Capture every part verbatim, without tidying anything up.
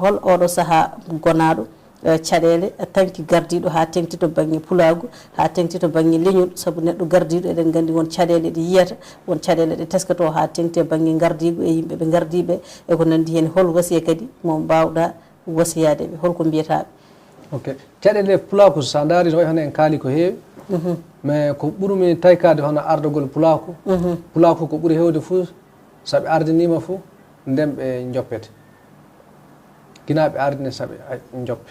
Hol oɗo sahaa gonaaɗo, eh, caɗeele tanki gardiiɗo haa teŋti to baŋnge pulaagu, haa teŋti to baŋnge leñol, sabu neɗɗo gardiiɗo eɗen nganndi won caɗeele ɗe yiyata, won caɗeele ɗe teskotoo haa teŋti e baŋnge ngardiigu e yimɓe ɓe ngardiiɓe e ko nanndi heen. Hol wasiya kadi mo mbaawɗa wasiyaade ɓe, hol ko mbiyataa ɓe? Ok. Caɗeele pulaaku, so a ndaari no wayi hono en kaali ko heewi, mais ko ɓurmi taykaade hono ardagol pulaaku. Pulaaku ko ɓuri heewde fof, so ɓe ardiniima fof, ndeen ɓe njoppete. Gina ɓe ardine so ɓe ay-, njoppe.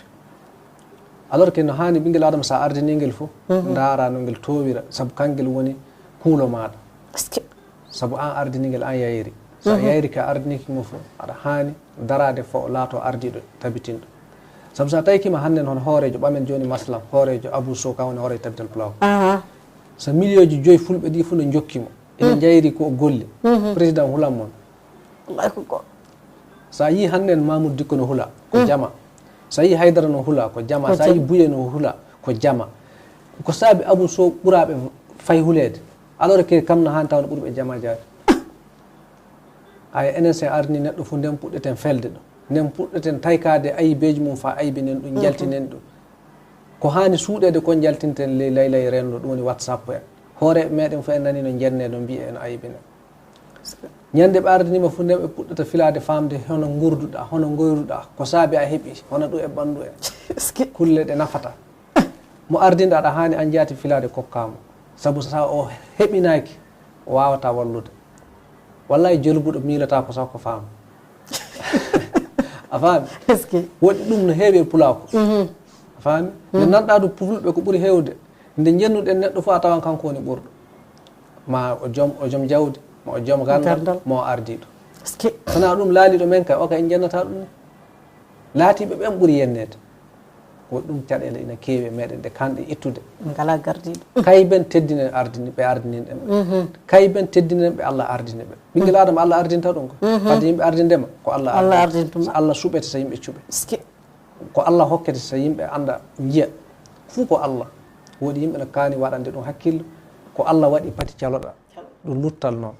Alors que no haani ɓinngel Adama, so a ardinii ngel fof, ndaara no ngel toowira, sabu kangel woni kuulo maaɗa. Sabu aan ardinii ngel, aan yayri. So a yayrike, a ardiniike mo fof, aɗa haani daraade fof, laato ardiiɗo tabitinɗo. Sabu so a tawii kima hannden hono hooreejo, ɓamen jooni masla, hooreejo Abou Sow, kan woni hooreejo tabital pulaaku. So miliyooji joyi fulɓe ɗi fof no njokki mo, ina njayri ko o golli. Président hulan mon. Wallahi ko goɗɗo. So a yii hannden Mamoudou Dicko no hula, ko jama. So a yii Haydara no hula, ko jama. So a yii Bouye no hula, ko jama. Ko saabi Abou Sow ɓuraaɓe fay huleede. Alors que kam no haani taw no ɓuri ɓe jama jaati. Ay, enen so en ardinii neɗɗo fof, ndeen puɗɗeten felde ɗo. Ndeen puɗɗeten taykaade ayibeeji mum, faa ayibinen ɗum, njaltinen ɗum. Ko haani suuɗeede ko njaltinten ley laylay renndo, ɗum woni WhatsApp en. Hooreeɓe meɗen fof en nanii no njennee, no mbiyee no ayibinee. Ñande ɓe ardiniima fof, ndeen ɓe puɗɗata filaade faamde hono nguurduɗaa, hono ngoyruɗaa, ko saabi a heɓi, hono ɗum e ɓanndu en. Kulle ɗe nafata. Mo ardinɗaa, aɗa haani aan jaati filaade kokkaa mo. Sabu so o heɓinaaki, o waawataa wallude. Wallahi, jolbuɗo miilataa ko sax ko faama. A faami? Est-ce que? Woɗɗi ɗum no heewi e pulaaku. A faami? Nde nanɗaa ɗum fulɓe ko ɓuri heewde. Nde njennuɗen neɗɗo fof, a tawan kanko woni ɓurɗo. Ma o joom, o joom jawdi, ma o joom ganndal, ma o ardiiɗo. Est-ce que? Sonaa ɗum, laaliiɗo men kay, o kay en njennataa ɗum ni. Laatiiɓe ɓen ɓuri yenneede. Ko ɗum caɗeele ina keewi e meɗen ɗe kanɗe ittude. Ngalaa gardiiɗo. Kay ben teddinen ardini, ɓe ardinin ɗen ɓe. Kay ben teddinen ɓe, Allah ardini ɓe. Ɓinngel Adama, Allah ardinta ɗum ko. Fadde yimɓe ardinde ma, ko Allah ardinta. Allah ardinta ma. So Allah suɓete, so yimɓe cuɓe. Est-ce que? Ko Allah hokkete, so yimɓe annda, njiya. Fuu ko Allah. Woodi yimɓe no kaani waɗande ɗum hakkillo. Ko Allah waɗi pati caloɗaa. Ɗum luttal noon.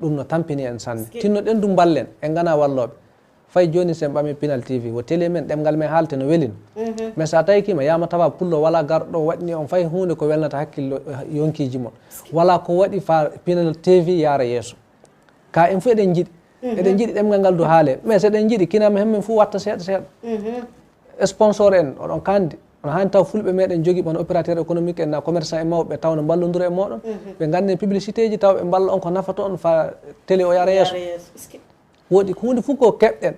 Ɗum no tampini en sanne. Tinno ɗen du mballen, en ngana wallooɓe. Fay jooni, so en ɓamii Pinal T V, wo télé men, ɗemngal men haalte no weli no. Mais so a tawii kima, Yaama Tafa Pullo, walaa garɗo waɗni on fay huunde ko welnata hakkillo, eh, yonkiiji mon. Walaa ko waɗi faa Pinal T V yaara yeeso. Ka en fof eɗen njiɗi. Eɗen njiɗi ɗemngal ngal du haalee. Mais so eɗen njiɗi, kinaama hemmen fof watta seeɗa seeɗa. Sponsor en, oɗon kandi. Oɗon haani taw fulɓe meɗen jogii ɓe hono opérateur économique en, na commerçant en mawɓe, taw no mballondira e mooɗon. Ɓe ngannden publicité ji, taw ɓe mballa on ko nafata on faa télé o yaara yeeso. Yaara yeeso. Est-ce que? Woodi ko huunde fof ko keɓɗen.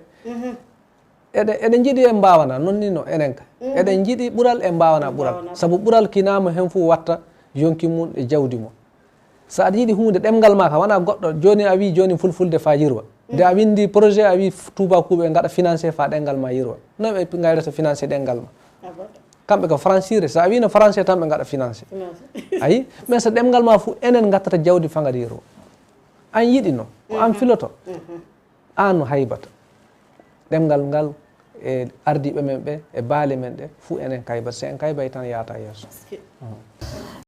Eɗen, eɗen njiɗi en mbaawana, noon ni no enen ka. Eɗen njiɗi ɓural, en mbaawana ɓural. Mbaawana. Sabu ɓural kinaama heen fof watta yonki mum e jawdi mum. So aɗa yiɗi huunde, ɗemngal maa ka wona goɗɗo. Jooni a wii jooni fulfulde faa yirwa. Nde a winndi projet, a wii f-, tuubaakuuɓe ngaɗa financé faa ɗemngal maa yirwa. No ɓe ngayrata financé ɗemngal maa? Kamɓe ko francire, so a wii no français tan ɓe ngaɗa financé. Financé. Ayi, mais so ɗemngal maa fof enen ngattata jawdi faa nga yirwa. Aan yiɗi no, ko aan filoto. Aan no haybata. Ɗemngal ngal e ardiiɓe men ɓe, e baale men ɗe, fuu enen kaybata. So en kaybay tan yaata yeeso. Est-ce que?